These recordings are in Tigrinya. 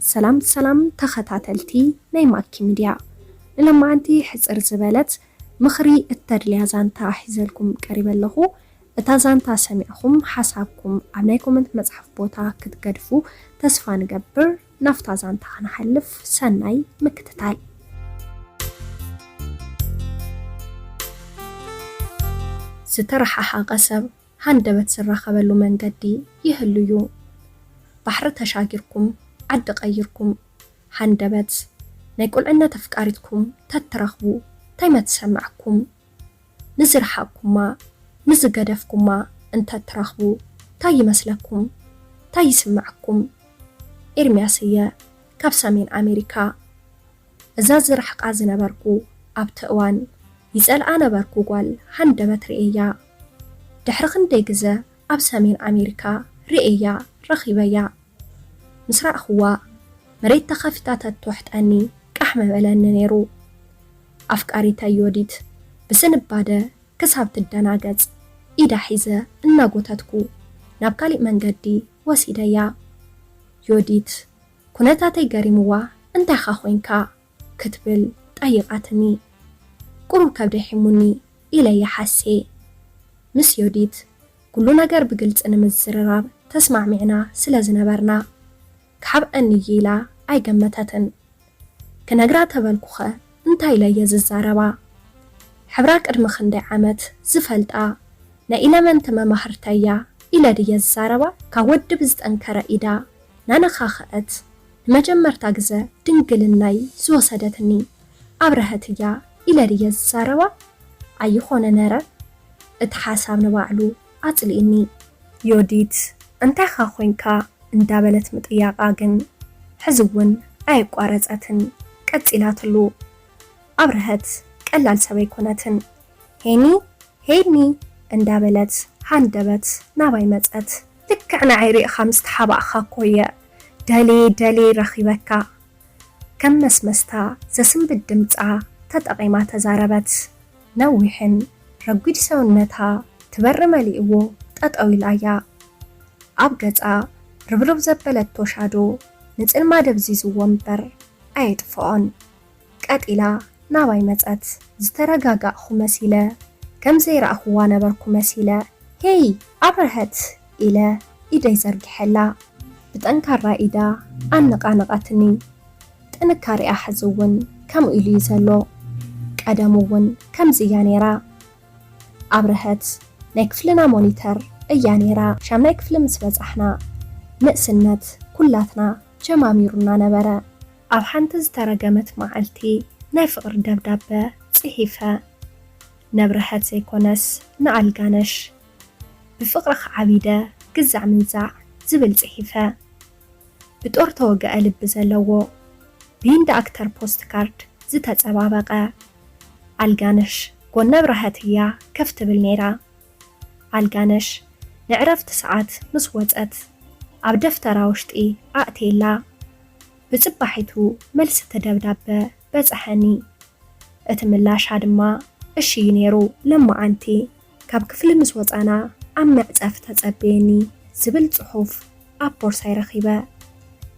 ሰላም ሰላም ተኸታተልቲ ናይ ማኪ ሚድያ፣ ንሎማዓንቲ ሕጽር ዝበለት ምኽሪ እተድልያ ዛንታ ሒዘልኩም ቀሪበ ኣለኹ። እታ ዛንታ ሰሚዕኹም ሓሳብኩም ኣብ ናይ ኮመንት መጽሓፍ ቦታ ክትገድፉ ተስፋ ንገብር። ናብታ ዛንታ ክንሓልፍ ሰናይ ምክትታል። ዝተረሓሓቐ ሰብ ሃንደበት ዝራኸበሉ መንገዲ ይህሉ እዩ። ባሕሪ ተሻጊርኩም፣ ዓዲ ቀይርኩም፣ ሃንደበት ናይ ቁልዕነት ኣፍቃሪትኩም ተትረኽቡ፣ እንታይ መትሰምዐኩም? ንዝረሓቕኩማ፣ ንዝገደፍኩማ እንተትረኽቡ፣ እንታይ ይመስለኩም? እንታይ ይስምዐኩም? ኤርምያስ እየ፣ ካብ ሰሜን ኣሜሪካ። እዛ ዝርሕቃ ዝነበርኩ ኣብቲ እዋን ይጸልኣ ነበርኩ ጓል ሃንደበት ርእየያ። ድሕሪ ክንደይ ግዘ ኣብ ሰሜን ኣሜሪካ ርእየያ ረኺበያ። ምስ ረኣኽዋ መሬት ተኸፊታ ተትውሕጠኒ ቃሕ ምበለኒ ነይሩ። ኣፍቃሪተይ ዮዲት ብስንባደ ክሳብ ትደናገጽ ኢዳ ሒዘ እናጎተትኩ ናብ ካሊእ መንገዲ ወሲደያ። ዮዲት ኩነታተይ ገሪምዋ፣ "እንታይኻ ኮይንካ?" ክትብል ጠይቓትኒ። "ቁሩብ ከብደይ ሒሙኒ" ኢለያ ሓሴ። ምስ ዮዲት ኩሉ ነገር ብግልጺ ንምዝርራብ ተስማዕሚዕና ስለ ዝነበርና፣ ክሓብኣኒ እዩ ኢላ ኣይገመተትን። ክነግራ ተበልኩኸ እንታይ ኢለ እየ ዝዛረባ? ሕብራ ቅድሚ ክንደይ ዓመት ዝፈልጣ ናይ ኢለመንቲ መማህርተይ እያ ኢለ ድየ ዝዛረባ? ካብ ወዲ ብዝጠንከረ ኢዳ ናነኻኽአት ንመጀመርታ ግዘ ድንግልናይ ዝወሰደትኒ ኣብረሀት እያ ኢለ ድየ ዝዛረባ? ኣይኾነ ነረ፣ እቲ ሓሳብ ንባዕሉ ኣጽሊእኒ። ዮዲት፣ "እንታይኻ ኮይንካ?" እንዳበለት ምጥያቓ ግን ሕዚ እውን ኣየቋረጸትን፣ ቀጺላትሉ። ኣብረሀት ቀላል ሰብ ኣይኮነትን። "ሄኒ፣ ሄኒ" እንዳበለት ሃንደበት ናባይ መጸት። "ልክዕ ንዓይ ሪእኻ ምስ ተሓባእኻ እኮ እየ ደልየ ደልየ ረኺበካ" ከም መስመስታ ዘስንብድ ድምጻ ተጠቒማ ተዛረበት። ነዊሕን ረጒድ ሰውነታ ትበሪ መሊእዎ ጠጠው ኢላ እያ። ኣብ ገጻ ርብርብ ዘበለቶ ሻዶ ንጽልማ ደብዚዝዎ እምበር ኣየጥፍኦን። ቀጥ ኢላ ናባይ መጸት። ዝተረጋጋእኹ መሲለ፣ ከም ዘይረኣኹዋ ነበርኩ መሲለ፣ "ሄይ ኣብረሀት!" ኢለ ኢደይ ዘርጊሐላ። ብጠንካራ ኢዳ ኣነቓነቐትኒ። ጥንካሬኣ ሕዚ እውን ከምኡ ኢሉ እዩ ዘሎ። ቀደም እውን ከምዚ እያ ነይራ። ኣብረሀት ናይ ክፍልና ሞኒተር እያ ነይራ። ሻምናይ ክፍሊ ምስ በጻሕና ንእስነት ኩላትና ጀማሚሩና ነበረ። ኣብ ሓንቲ ዝተረገመት መዓልቲ ናይ ፍቕሪ ደብዳበ ጽሒፈ። ነብረሀት ዘይኮነስ ንኣልጋነሽ። "ብፍቕርኺ ዓቢደ ግዛዕ ምንዛዕ" ዝብል ጽሒፈ። ብጦር ተወግአ ልቢ ዘለዎ፣ ብሂንዲ ኣክተር ፖስት ካርድ ዝተጸባበቐ። ኣልጋነሽ ጎን ነብረሀት እያ ከፍ ትብል ነይራ። ኣልጋነሽ ንዕረፍቲ ሰዓት ምስ ወጸት፣ ኣብ ደፍተራ ውሽጢ ኣእትየላ። ብጽባሒቱ መልሲ እቲ ደብዳበ በጸሐኒ። እቲ ምላሻ ድማ እሺ እዩ ነይሩ። ለማዓንቲ ካብ ክፍሊ ምስ ወጻና፣ ኣብ መዕጸፊ ተጸበየኒ ዝብል ጽሑፍ ኣብ ቦርሳይ ረኺበ።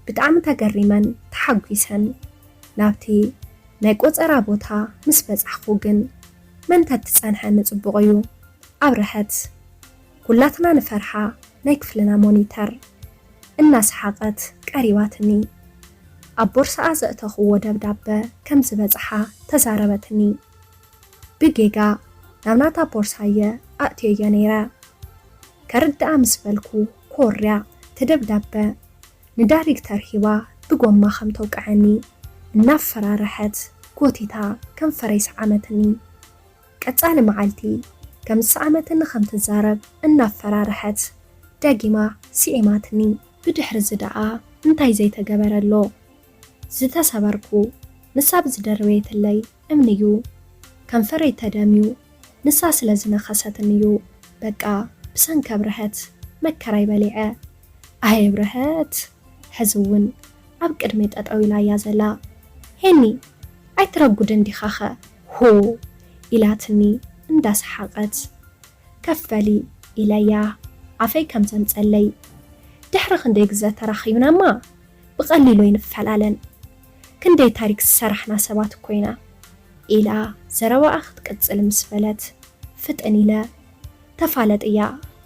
ብጣዕሚ ተገሪመን ተሓጒሰን ናብቲ ናይ ቆጸራ ቦታ ምስ በጻሕኩ ግን፣ "መን ተትጸንሐኒ ጽቡቕ እዩ?" ኣብረሀት፣ ኩላትና ንፈርሓ ናይ ክፍልና ሞኒተር፣ እናሰሓቐት ቀሪባትኒ። ኣብ ቦርሳኣ ዘእተኽዎ ደብዳበ ከም ዝበጽሓ ተዛረበትኒ። ብጌጋ ናብ ናታ ቦርሳየ ኣእትዮዮ ነይረ። ከርድኣ ምስ በልኩ፣ ኮርያ እቲ ደብዳበ ንዳይሬክተር ሂባ ብጎማ ከም ተውቅዐኒ እናፈራረሐት ጎቲታ ከንፈረይ ሰዓመትኒ። ቀጻሊ መዓልቲ ከም ዝሰዓመትኒ ከም ትዛረብ እናፈራረሐት ደጊማ ስዒማትኒ። ብድሕሪ እዚ ደኣ እንታይ ዘይተገበረ ኣሎ? ዝተሰበርኩ፣ ንሳ ብዝደረበየትለይ እምኒ'ዩ። ከንፈረይ ተደምዩ፣ ንሳ ስለ ዝነኸሰትኒ'ዩ። በቃ፣ ብሰንኪ ኣብረሀት መከራይ በሊዐ። ኣየ ኣብረሀት፣ ሕዚ እውን ኣብ ቅድመይ ጠጠው ኢላ እያ ዘላ። "ሄኒ፣ ኣይትረጉድን ዲኻኸ? ሆ!" ኢላትኒ እንዳሰሓቐት። "ከፍ በሊ" ኢለያ ኣፈይ ከም ዘምጸለይ። ድሕሪ ክንደይ ግዘ ተራኺብናማ፣ ብቐሊሉ ኣይንፈላለን። ክንደይ ታሪክ ዝሰራሕና ሰባት እኮ ኢና። ኢላ ዘረባኣ ክትቅጽል ምስ በለት፣ ፍጥን ኢለ፣ "ተፋለጥያ፣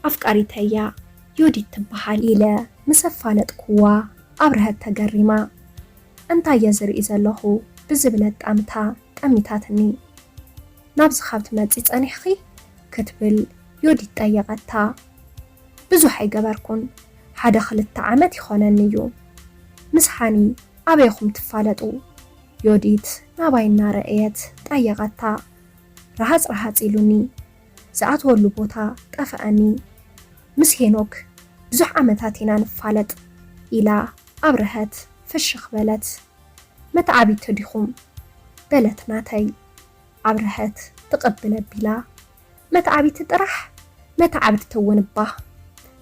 ኣፍቃሪተያ፣ ዮዲት ትበሃል" ኢለ ምስ ኣፋለጥኩዋ፣ ኣብርሀት ተገሪማ፣ "እንታይ እየ ዝርኢ ዘለኹ?" ብዝብለት ጣምታ ጠሚታትኒ። "ናብዚ ካብ ትመጺ ጸኒሕኺ?" ክትብል ዮዲት ጠየቐታ። "ብዙሕ ኣይገበርኩን፣ ሓደ ክልተ ዓመት ይኾነኒ እዩ። ምስ ሃኒ ኣበይ ኢኹም ትፋለጡ?" ዮዲት ናባይ እናረኣየት ጠየቐታ። ረሃጽ ረሃጽ ኢሉኒ። ዝኣትወሉ ቦታ ጠፍኣኒ። "ምስ ሄኖክ ብዙሕ ዓመታት ኢና ንፋለጥ" ኢላ ኣብርሀት ፍሽኽ በለት። "መተዓቢቲ ዲኹም?" በለት ናተይ። ኣብርሀት ትቕብል ኣቢላ፣ "መተዓቢቲ ጥራሕ? መተዓብቲ እውን እባ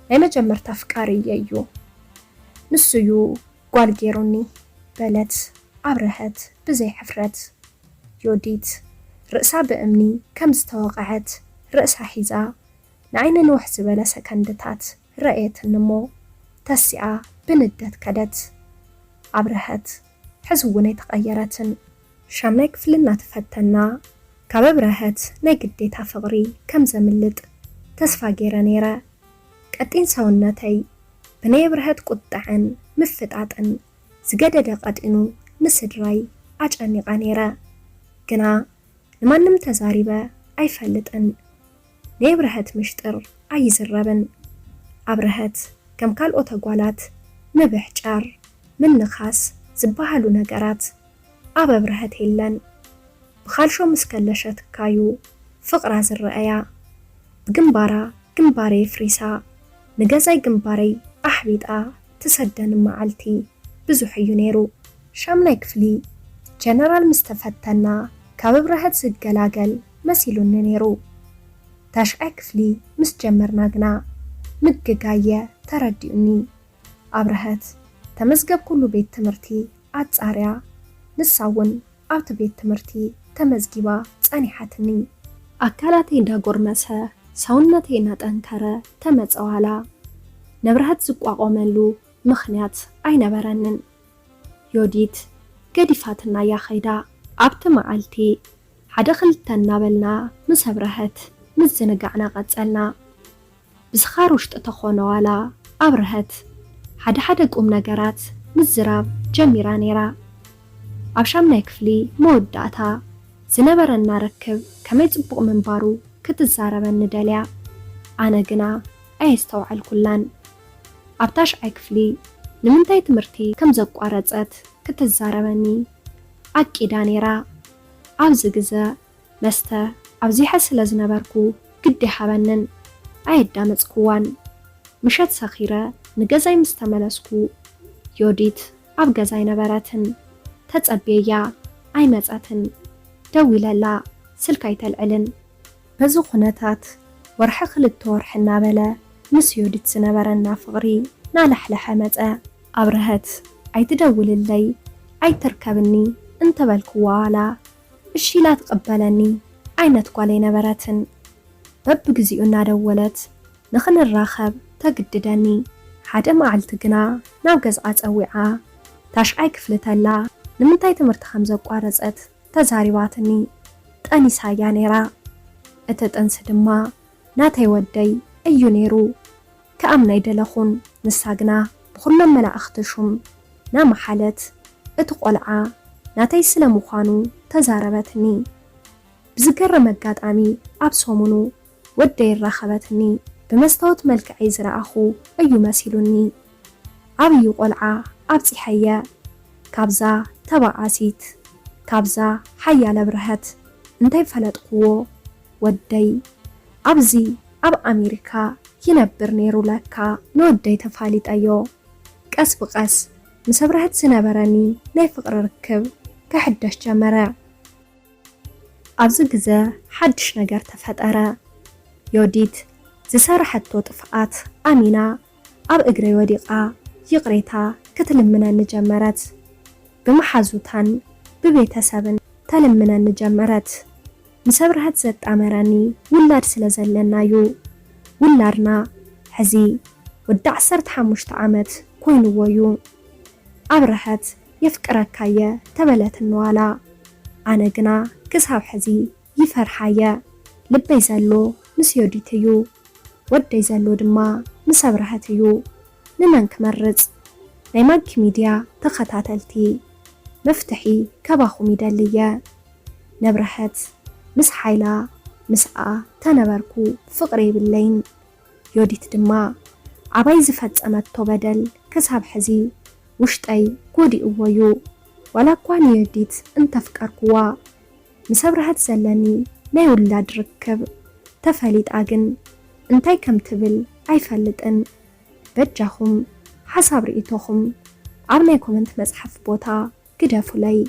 ናይ መጀመርታ ኣፍቃሪ እየ እዩ። ንሱ እዩ ጓል ገይሩኒ" በለት ኣብርሀት ብዘይ ሕፍረት። ዮዲት ርእሳ ብእምኒ ከም ዝተወቕዐት ርእሳ ሒዛ፣ ንዓይ ንንውሕ ዝበለ ሰከንድታት ረኣየትኒ እሞ፣ ተሲኣ ብንደት ከደት። ኣብርሀት ሕዚ እውን ኣይተቐየረትን። ሻምናይ ክፍሊ እናተፈተና፣ ካብ ኣብርሀት ናይ ግዴታ ፍቕሪ ከም ዘምልጥ ተስፋ ገይረ ነይረ። ቀጢን ሰውነተይ ብናይ ኣብርሀት ቁጥዐን ምፍጣጥን ዝገደደ ቀጢኑ ንስድራይ ኣጨኒቐ ነይረ። ግና ንማንም ተዛሪበ ኣይፈልጥን። ናይ ኣብርሀት ምሽጥር ኣይዝረብን። ኣብርሀት ከም ካልኦት ኣጓላት ምብሕጫር፣ ምንኻስ ዝበሃሉ ነገራት ኣብ ኣብርሀት የለን። ብኻልሾ ምስ ከለሸትካዩ ፍቕራ ዝረኣያ። ብግንባራ ግንባረይ ኣፍሪሳ፣ ንገዛይ ግንባረይ ኣሕቢጣ ትሰደኒ መዓልቲ ብዙሕ እዩ ነይሩ። ሻምናይ ክፍሊ ጀነራል ምስ ተፈተና፣ ካብ ኣብርሀት ዝገላገል መሲሉኒ ነይሩ። ታሽዓይ ክፍሊ ምስ ጀመርና ግና፣ ምግጋየ ተረዲኡኒ። ኣብርሀት ተመዝገብኩሉ ቤት ትምህርቲ ኣጻርያ፣ ንሳ እውን ኣብቲ ቤት ትምህርቲ ተመዝጊባ ጸኒሓትኒ። ኣካላተይ እንዳጎርመሰ፣ ሰውነተይ እናጠንከረ ተመጸ ዋላ። ንኣብርሀት ዝቋቖመሉ ምኽንያት ኣይነበረንን። ዮዲት ገዲፋትና እያ ኸይዳ። ኣብቲ መዓልቲ ሓደ ክልተ እናበልና ምስ ኣብርሀት ምዝንጋዕና ቀጸልና። ብስኻር ውሽጢ ተኾነ ዋላ ኣብርሀት ሓደ ሓደ ቁም ነገራት ምዝራብ ጀሚራ ነይራ። ኣብ ሻምናይ ክፍሊ መወዳእታ ዝነበረና ርክብ ከመይ ጽቡቕ ምንባሩ ክትዛረበኒ ደልያ። ኣነ ግና ኣየስተውዓልኩላን። ኣብ ታሽዓይ ክፍሊ ንምንታይ ትምህርቲ ከም ዘቋረጸት ክትዛረበኒ ኣቂዳ ነይራ። ኣብዚ ግዘ መስተ ኣብዚሐ ስለ ዝነበርኩ ግዲ ሃበንን ኣየዳመፅኩዋን። ምሸት ሰኺረ ንገዛይ ምስ ተመለስኩ ዮዲት ኣብ ገዛ ኣይነበረትን። ተፀብየያ ኣይመፀትን። ደዊለላ ስልካ ኣይተልዕልን። በዚ ኩነታት ወርሒ ክልተ ወርሒ እናበለ ምስ ዮዲት ዝነበረና ፍቕሪ ናላሕለሐ መፀ። ኣብርሀት ኣይትደውልለይ ኣይትርከብኒ እንተበልክዋ ዋላ እሺ ኢላ ትቕበለኒ ዓይነት ጓል ኣይነበረትን። በብግዚኡ እናደወለት ንኽንራኸብ ተግድደኒ። ሓደ መዓልቲ ግና ናብ ገዝኣ ጸዊዓ ታሽዓይ ክፍሊ ተላ ንምንታይ ትምህርቲ ከም ዘቋረጸት ተዛሪባትኒ። ጠኒሳ እያ ነይራ። እቲ ጥንሲ ድማ ናተይ ወደይ እዩ ነይሩ። ክኣምና ኣይደለኹን። ንሳ ግና ብኹሎም መላእኽቲ ሹም ናመሓለት እቲ ቆልዓ ናተይ ስለ ምዃኑ ተዛረበትኒ። ብዝገርም ኣጋጣሚ ኣብ ሰሙኑ ወደይ ኣራኸበትኒ። ብመስታወት መልክዐይ ዝረኣኹ እዩ መሲሉኒ። ዓብዩ ቆልዓ ኣብጺሐየ። ካብዛ ተባኣሲት፣ ካብዛ ሓያል ኣብርሀት እንታይ ፈለጥክዎ? ወደይ ኣብዚ ኣብ ኣሜሪካ ይነብር ነይሩ ለካ። ንወደይ ተፋሊጠዮ። ቀስ ብቐስ ምስ ኣብርሀት ዝነበረኒ ናይ ፍቕሪ ርክብ ክሕደስ ጀመረ። ኣብዚ ግዘ ሓድሽ ነገር ተፈጠረ። ዮዲት ዝሰረሐቶ ጥፍኣት ኣሚና ኣብ እግረይ ወዲቓ ይቕሬታ ክትልምነኒ ጀመረት። ብመሓዙታን ብቤተሰብን ተልምነኒ ጀመረት። ምስ ኣብርሀት ዘጣመረኒ ውላድ ስለ ዘለናዩ። ውላድና ሕዚ ወዲ ዓሰርተ ሓሙሽተ ዓመት ኮይንዎ እዩ። ኣብረሀት የፍቅረካየ ተበለትኒ ዋላ ኣነ ግና ክሳብ ሕዚ ይፈርሓየ። ልበይ ዘሎ ምስ ዮዲት እዩ፣ ወደይ ዘሎ ድማ ምስ ኣብረሀት እዩ። ንመን ክመርጽ? ናይ ማጊ ሚድያ ተኸታተልቲ መፍትሒ ካባኹም ይደሊ እየ። ነብረሀት ምስ ሓይላ ምስኣ ተነበርኩ ፍቕሪ የብለይን። ዮዲት ድማ ዓባይ ዝፈጸመቶ በደል ክሳብ ሕዚ ውሽጠይ ጎዲእዎ እዩ። ዋላ እኳ ንዮዲት እንተፍቀርኩዋ ምስ ኣብረሀት ዘለኒ ናይ ውላድ ርክብ ተፈሊጣ ግን እንታይ ከም ትብል ኣይፈልጥን። በጃኹም ሓሳብ ርእይቶኹም ኣብ ናይ ኮመንት መጽሓፍ ቦታ ግደፉለይ።